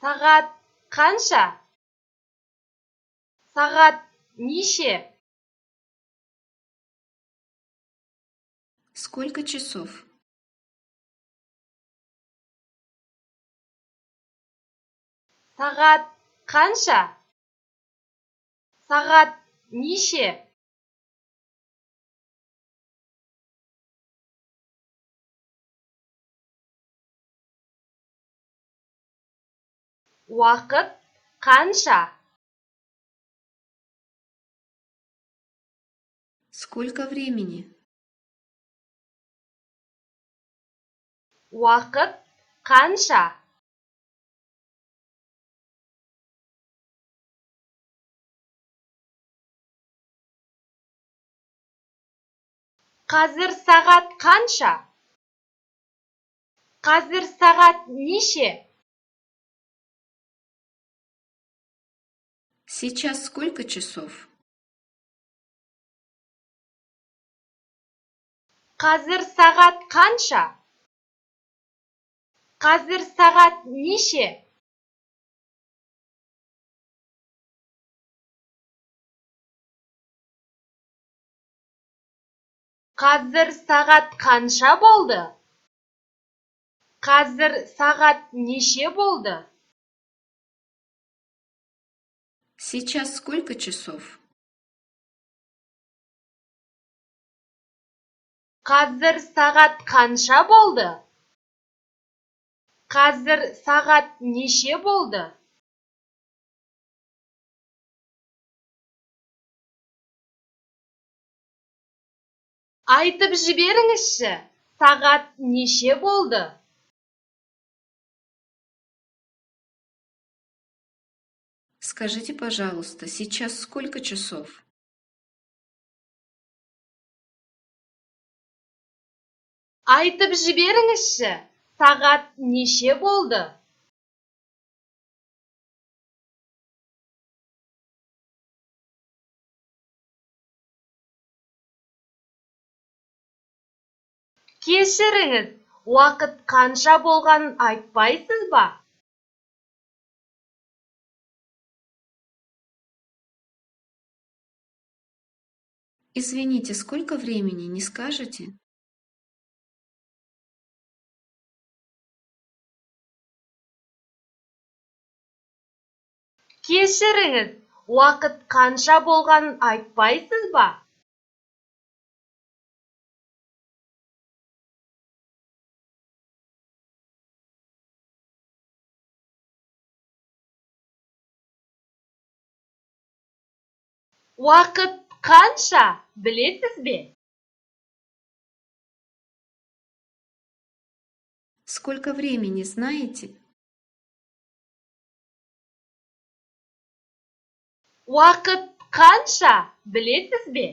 Сағат қанша? Сағат неше? Сколько часов? Сағат қанша? Сағат неше? Уақыт қанша? Сколько времени? Уақыт қанша? Қазір сағат қанша? Қазір сағат неше? Сейчас сколько часов? Қазір сағат қанша? Қазір сағат неше? Қазір сағат қанша болды? Қазір сағат неше болды? Сейчас сколько часов? Қазір сағат қанша болды? Қазір сағат неше болды? Айтып жіберіңізші, сағат неше болды? Скажите, пожалуйста, сейчас сколько часов? Айтып жіберіңізші, сағат неше болды? Кешіріңіз, уақыт қанша болғанын айтпайсыз ба? Извините, сколько времени, не скажете? Кешіріңіз, уақыт қанша болғанын айтпайсыз ба? Уақыт қанша, білесіз бе? Сколько времени, знаете? Уақыт қанша, білесіз бе?